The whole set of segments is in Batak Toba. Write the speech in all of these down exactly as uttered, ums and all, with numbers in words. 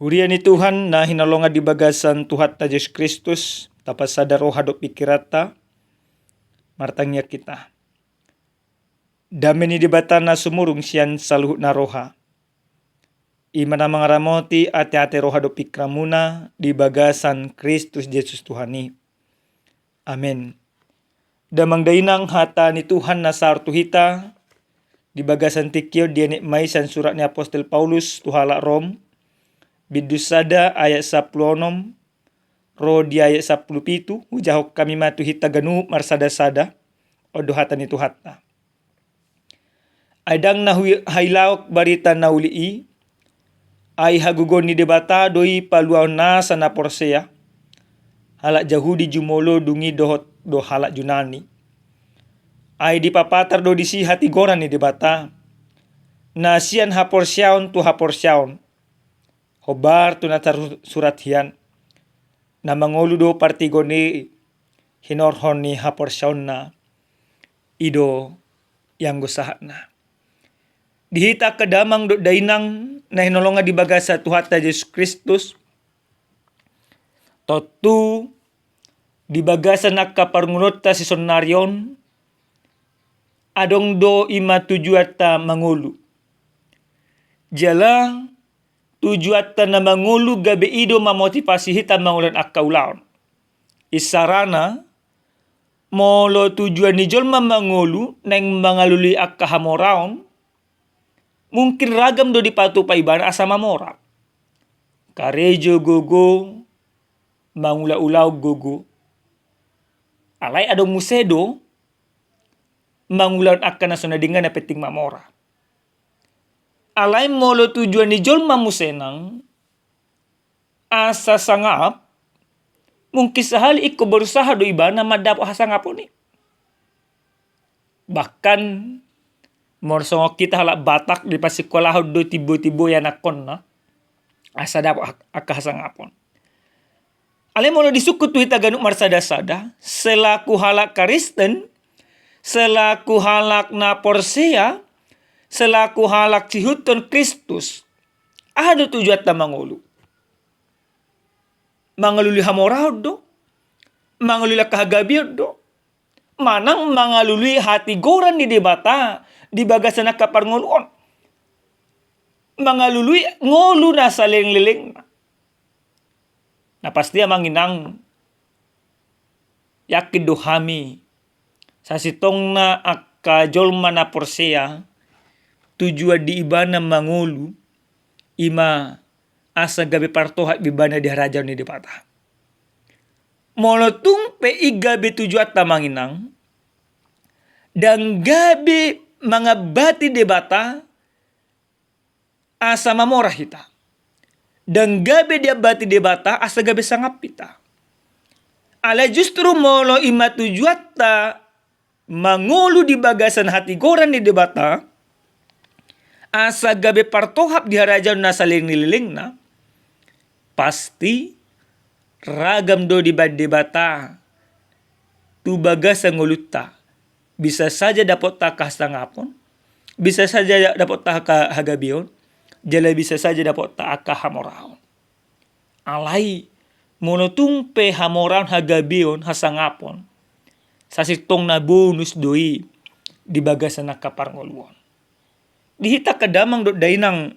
Huria ni Tuhan na hinaholongan di bagasan Tuhanta Jesus Kristus, tapasada roha dohot pingkiranta. Martangiang hita. Dame ni Debata na sumurung sian saluhutna roha, i ma na mangaramoti ateate roha dohot pingkiranmuna di bagasan Kristus Jesus Tuhan i. Amen. Damang dainang, hata ni Tuhan na saor tu hita di bagasan tingki on dienet ma i sian surat ni apostel Paulus tu halak Rom, bindu sada ayat sampulu onom ro di ayat sampulu pitu. Hujahahon hami ma tu hita ganup marsadasada. On do hata ni Tuhanta. Ai ndang na hu-, hailaon barita na uli i, ai hagogoon ni Debata do i paluahon nasa na porsea, halak Jahudi jumolo, dung i dohot do halak Junani. Ai dipapatar do disi hatigoran ni Debata, na sian haporseaon tu haporseaon, hombar tu na tarsurat hian, na mangolu do partigoon i hinorhon ni haporseaonna, i do ianggo sahatna. Di hita angka damang dohot dainang na hinaholongan di bagasan Tuhanta Jesus Kristus, tontu di bagasan angka parngoluonta sisonari on, adong do i ma tujuanta mangolu. Jala tujuanta na mangolu gabe i do mamotivasi hita mangulahon angka ulaon. Isarana, molo tujuan ni jolma mangolu naeng mangalului angka hamoraon, mungkin ragam do dipatupa ibana asa mamora. Karejo gogo, mangula ulaon gogo. Alai adong muse do mangulahon angka na so na denggan, na penting mamora. Alai molo tujuan ni jolma muse nang asa sangap, mungkin sahali ingkon berusaha do ibana mandapot hasangapon i. Bahkan molo songon hita halak Batak, dipasingkolahon do timbo-timbo ianakhonna asa dapot hak-, angka hasangapon. Alai molo disungkun tu hita ganup marsada-sada, selaku halak Kristen, selaku halak na porsea, selaku halak siihuthon Kristus, aha do tujuanta mangolu? Mangalului hamoraon do? Mangalului angka hagabeon do? Manang mangalului hatigoran ni Debata di bagasan angka parngoluon? Mangalului ngolu na saleleng-lelengna. Na pasti, amang inang, yakin do hami, sasintongna angka jolma na porsea, tujuan di ibana mangolu i ma asa gabe partohap ibana di harajaon ni Debata. Molo tung pe i gabe tujuanta, amang inang, ndang gabe mangambati Debata asa mamora hita. Ndang gabe diambati Debata asa gabe sangap hita. Alai justru molo i ma tujuanta mangolu di bagasan hatigoran ni Debata, asa gabe partohap di harajaon na saleleng ni lelengna, pasti ragam do dibaen Debata tu bagasan ngolunta. Bisa saja dapotta angka hasangapon, bisa saja dapotta angka hagabeon, jala bisa saja dapotta angka hamoraon. Alai molo tung pe hamoraon, hagabeon, hasangapon, sasintongna bonus do i di bagasan angka parngoluon. Di hita angka damang dohot dainang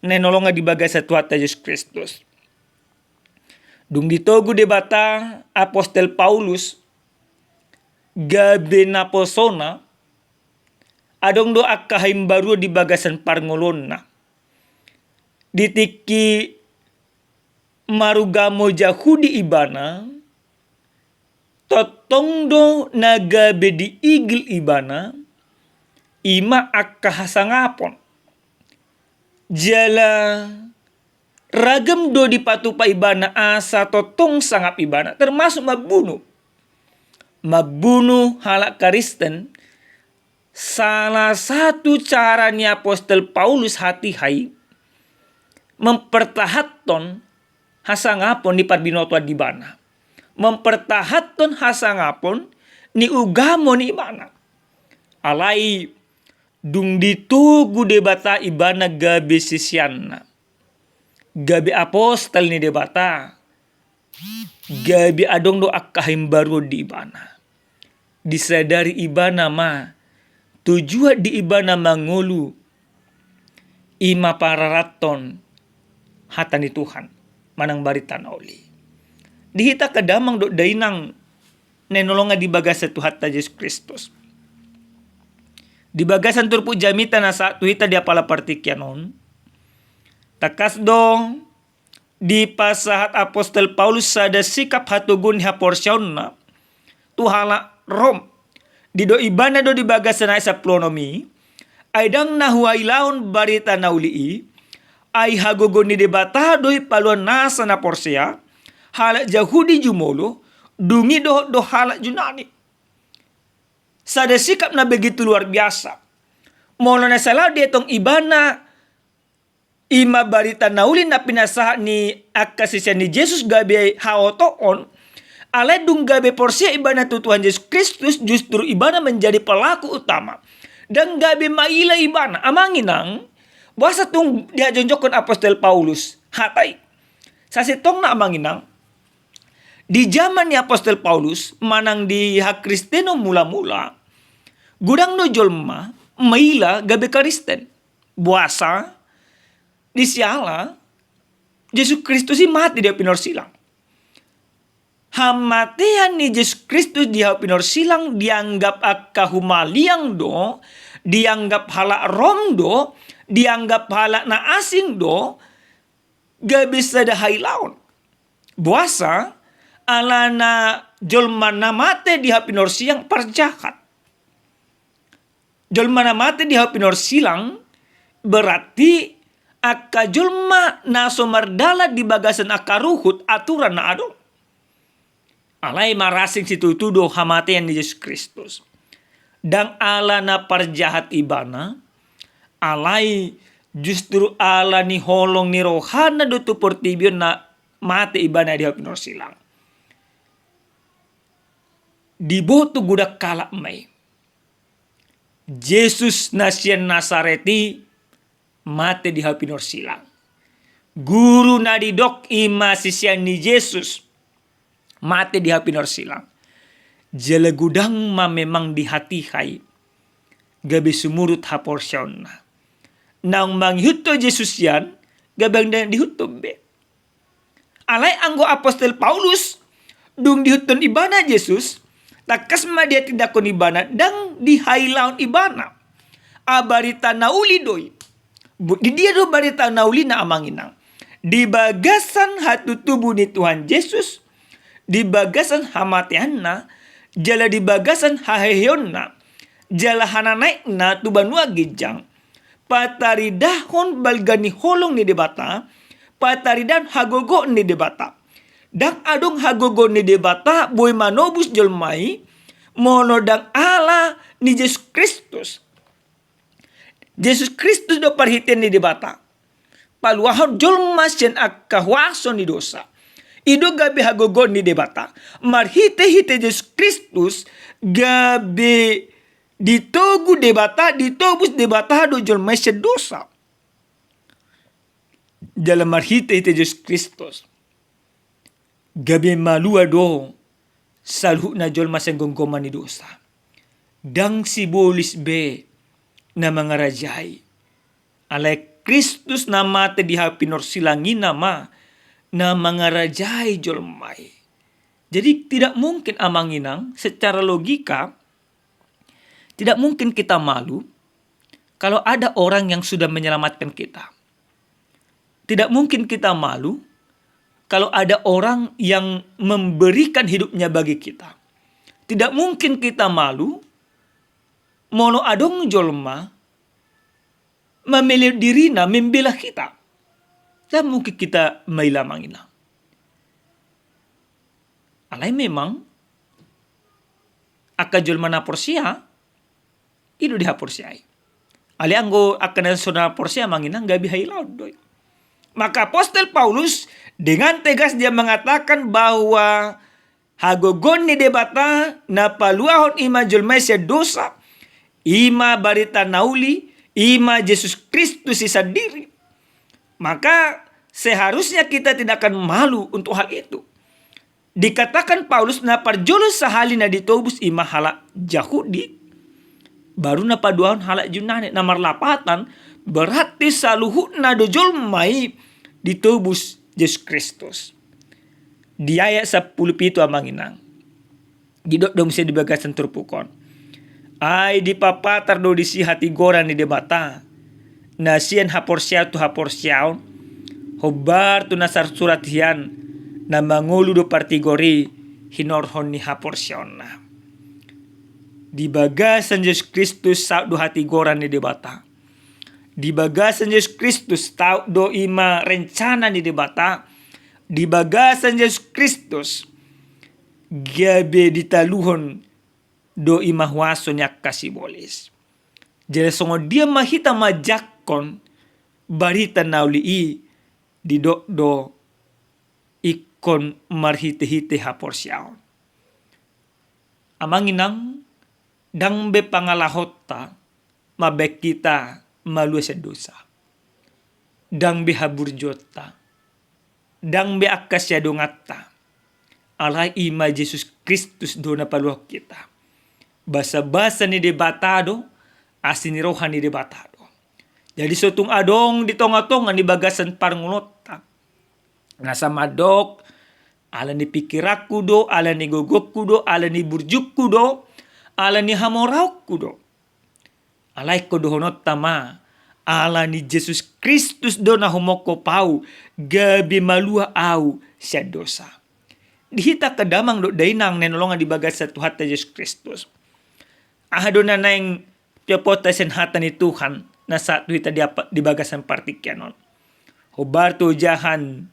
na hinaholongan di bagasan Tuhanta Jesus Kristus, dung ditogu Debata apostel Paulus gabe naposona, adong do angka haimbaruon di bagasan parngoluonna. Di tingki marugamo Jahudi ibana, tongtong do na gabe diigil ibana, i ma angka hasangapon. Jala ragam do dipatupa ibana asa tongtong sangap ibana, termasuk mambunu. Mambunu halak Kristen, salah satu cara ni apostel Paulus hatiha i mempertahankon hasangapon ni parbinotoan ni ibana, mempertahankon hasangapon ni ugamo ni ibana. Alai dung ditogu Debata ibana gabe siseanna, gabe apostel ni Debata, gabe adong do angka haimbaruon di ibana. Disadari ibana ma tujuan di ibana mangolu, i ma pararathon hata ni Tuhan manang barita na uli. Di hita angka damang dohot dainang na hinaholongan di bagasan Tuhanta Jesus Kristus, di bagasan turpuk jamita na sahat tu hita di apala partingkian on, tangkas do dipasahat apostel Paulus sada sikap hatoguon ni haporseaonna tu halak Rom. Didok ibana do di bagasan ayat sampulu onom i, ai ndang na huhailahon barita na uli i, ai hagogoon ni Debata do i paluahon nasa na porsea, halak Jahudi jumolo, dung i dohot do halak Junani. Sada sikap na begitu luar biasa. Molo na sai laho dietong ibana, i ma barita na uli na pinasahat ni angka sisean ni Jesus gabe haotoon, alai dung gabe porsea ibana tu Tuhan Jesus Kristus, justru ibana menjadi pelaku utama. Ndang gabe maila ibana. Amang inang, boasa tung dihajongjongkon apostel Paulus hata i? Sasintongna amang inang, di jaman ni apostel Paulus manang di hakristenon mula-mula, godang do jolma maila gabe Kristen. Boasa? Disiala Jesus Kristus i mate di hau pinorsilang. Hamatean ni Jesus Kristus di hau pinorsilang dianggap angka humaliang do, dianggap halak Rom do, dianggap halak na asing do, gabe sada hailaon. Boasa? Alana jolma na mate di hau pinorsilang parjahat. Jolma na mate di hau pinorsilang berarti angka jolma na so mardalan di bagasan angka ruhut aturan na adong. Alai marasing situtu do hamatean ni Jesus Kristus. Ndang alana parjahat ibana, alai justru alani holong ni rohana do tu portibi on na mate ibana di hau pinorsilang. Diboto godang halak ma i. Jesus na sian Nasaret i mate di hau pinorsilang. Guru na didok i ma sisean ni Jesus mate di hau pinorsilang. Jala godang ma memang di hatiha i gabe sumurut haporseaonna. Naung mangihuthon Jesus sian, gabe ndang diihuthon be. Alai anggo apostel Paulus, dung diihuthon ibana Jesus, tangkas ma dihatindanghon ibana, ndang dihailahon ibana. Ai barita na uli do i. Di dia do barita na ulina amang inang? Di bagasan hatutubu ni Tuhan Jesus, di bagasan hamateanna, jala di bagasan haheheonna, jala hananaekna tu banua ginjang. Pataridahon balga ni holong ni Debata, pataridahon hagogoon ni Debata. Ndang adong hagogoon ni Debata boi manobus jolma i, molo ndang ala ni Jesus Kristus. Jesus Kristus do parhitean ni Debata paluahon jolma sian angka huaso ni dosa. I do gabe hagogoon ni Debata. Marhitehite Jesus Kristus gabe ditogu Debata, ditobus Debata do jolma i sian dosa. Jala marhitehite Jesus Kristus gabe malua do saluhutna jolma sian gomgoman ni dosa. Ndang sibolis be na mangarajai. Alai Kristus na mate di hau pinorsilang i nama na mangarajai jolma i. Jadi tidak mungkin amang inang, secara logika tidak mungkin kita malu kalau ada orang yang sudah menyelamatkan kita. Tidak mungkin kita malu kalau ada orang yang memberikan hidupnya bagi kita. Tidak mungkin kita malu molo adong jolma mamele dirina, membela kita. Tidak mungkin kita maila amang inang. Alai memang angka jolma na porsea, i do dihaporseai. Alai anggo angka na so na porsea amang inang gabe hailaon do i. Maka apostel Paulus dengan tegas dia mengatakan bahwa hagogoon ni Debata na paluahon i ma jolma i sian dosa, i ma barita na uli, i ma Jesus Kristus i sandiri. Maka seharusnya kita tidak akan malu untuk hal itu. Dikatakan Paulus na parjolo sahali na ditobus i ma halak Jahudi, baru na paduahon halak Junani. Na marlapatan, berarti saluhutna do jolma i ditobus Jesus Kristus. Di ayat sampulu pitu, amang inang, didok do muse di bagasan turpuk on: Ai dipapatar do disi hatigoran ni Debata, na sian haporseaon tu haporseaon, hombar tu na tarsurat hian, na mangolu do partigor i hinorhon ni haporseaonna. Di bagasan Jesus Kristus saut do hatigoran ni Debata. Di bagasan Jesus Kristus saut do i ma rencana ni Debata. Di bagasan Jesus Kristus gabe ditaluhon do i ma huaso ni angka sibolis. Jadi songon dia ma hita manjangkon barita na uli i, didok do ingkon marhitehite haporseaon. Amang inang, ndang be pangalahonta mambaen hita malua sian dosa. Ndang be haburjuonta, ndang be angka siadonganta. Alai i ma Jesus Kristus do na paluahon hita. Basabasa ni Debata do, asi ni roha ni Debata do. Jadi so tung adong di tongatonga ni bagasan parngoluonta na sai mandok, ala ni pikiranku do, ala ni gogongku do, ala ni burjungku do, ala ni hamoraonku do. Alai ingkon dohononta ma, ala ni Jesus Kristus do na humongkop au, gabe malua au sian dosa. Di hita angka damang dohot dainang na hinaholongan di bagasan Tuhanta Jesus Kristus, aha do na naeng piopuonta sian hata ni Tuhan na sahat tu hita di apa, di bagasan partingkian on? Hombar tu ojahan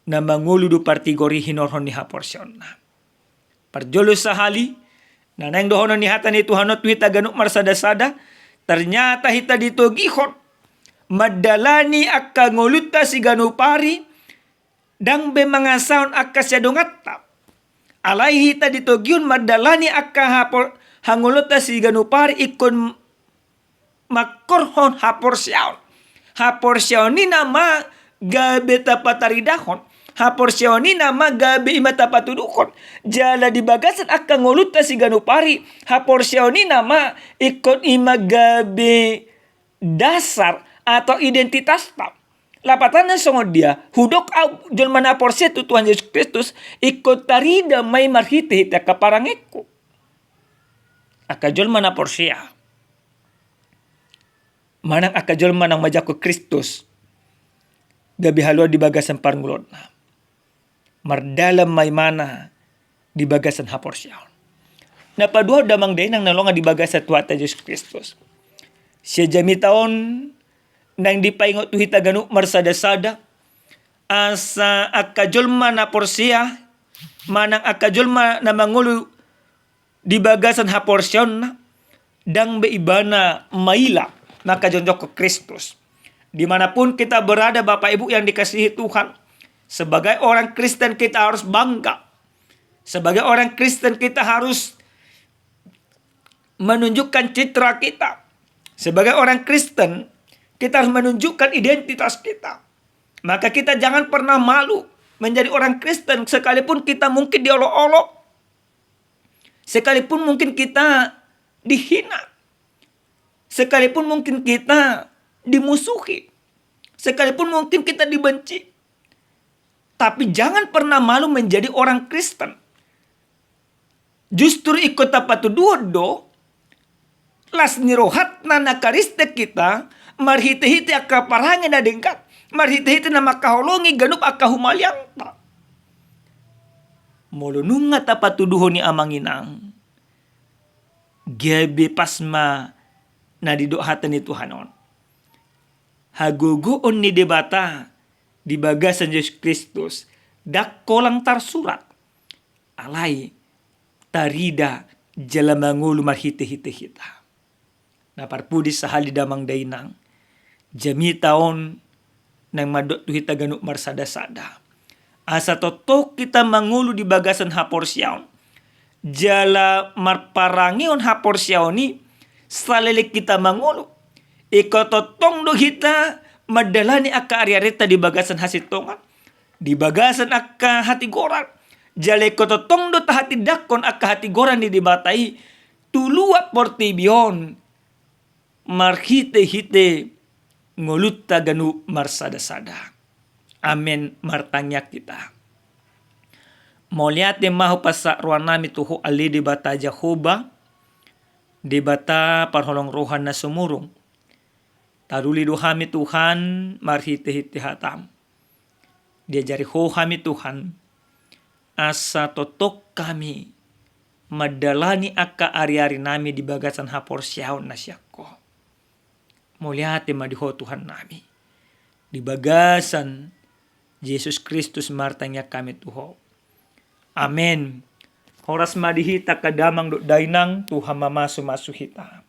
na mangolu do partigor i hinorhon ni haporseaonna. Parjolo sahali, na naeng dohonon ni hata ni Tuhan on tu hita ganup marsadasada, ternyata hita ditogihon mandalani angka ngolunta siganup ari, ndang be mangasahon angka siadonganta. Alai hita ditogihon mandalani angka hapo-, hangoluonta siganup ari ingkon mangkorhon haporseaon. Haporseaon i nama gabe tapataridahon. Haporseaon i nama gabe i ma tapatuduhon. Jala di bagasan angka ngolunta siganup ari, haporseaon i nama ingkon i ma gabe dasar atau identitasta. Lapatanna songon dia, hudok au jolma na porsea tu Tuhan Jesus Kristus, ingkon tarida ma i marhitehite angka parangengku. Angka jolma na porsea manang angka jolma na manjangkon Kristus gabe haluaon di bagasan parngoluonna, mardalan ma ibana di bagasan haporseaon. Na paduahon damang dainang na hinaholongan di bagasan Tuhanta Jesus Kristus, sian jamita on naeng dipaingot tu hita ganup marsadasada, asa angka jolma na porsea manang angka jolma na mangolu di bagasan haporseaonna, ndang be ibana maila mangkajongjongkon Kristus. Di mana pun kita berada, Bapak Ibu yang dikasihi Tuhan, sebagai orang Kristen kita harus bangga. Sebagai orang Kristen kita harus menunjukkan citra kita. Sebagai orang Kristen, kita harus menunjukkan identitas kita. Maka kita jangan pernah malu menjadi orang Kristen, sekalipun kita mungkin diolok-olok, sekalipun mungkin kita dihina, sekalipun mungkin kita dimusuhi, sekalipun mungkin kita dibenci. Tapi jangan pernah malu menjadi orang Kristen. Justru ingkon tapatuduhon do las ni rohanta na Kristen hita, marhitehite angka parange na denggan, marhitehite na mangkaholongi ganup angka humaliangta. Molo nunga tapatuduhon i, amang inang, gabe pas ma na didok hata ni Tuhan on. Hagogoon ni Debata di bagasan Jesus Kristus ndang holan tarsurat, alai tarida jala mangolu marhitehite hita. Na parpudi sahali damang dainang, jamita on naeng mandok tu hita ganup marsadasada, asa tongtong hita mangolu di bagasan haporseaon jala marparangehon haporseaon i. Saleleng hita mangolu, ingkon tongtong do hita mandalani angka ari-arinta di bagasan hasintongan, di bagasan angka hatigoran. Jala ingkon tongtong do tahatindangkon angka hatigoran ni Debata i tu luat portibi on marhite-hite ngolunta ganup marsada-sada. Amen. Martangiang hita. Mauliate ma hupasahat rohanami tu Ho ale Debata Jahowa, Debata parholong roha na sumurung. Taruli do hami Tuhan marhite-hite hataM. Diajari Ho hami Tuhan, asa tongtong hami mandalani angka ari-arinami di bagasan haporseaon na sian Ho. Mauliate ma di Ho Tuhannami. Di bagasan Jesus Kristus martangiang hami tu Ho. Amen. Horas ma di hita angka damang dohot dainang, Tuhan mamasu-masu hita.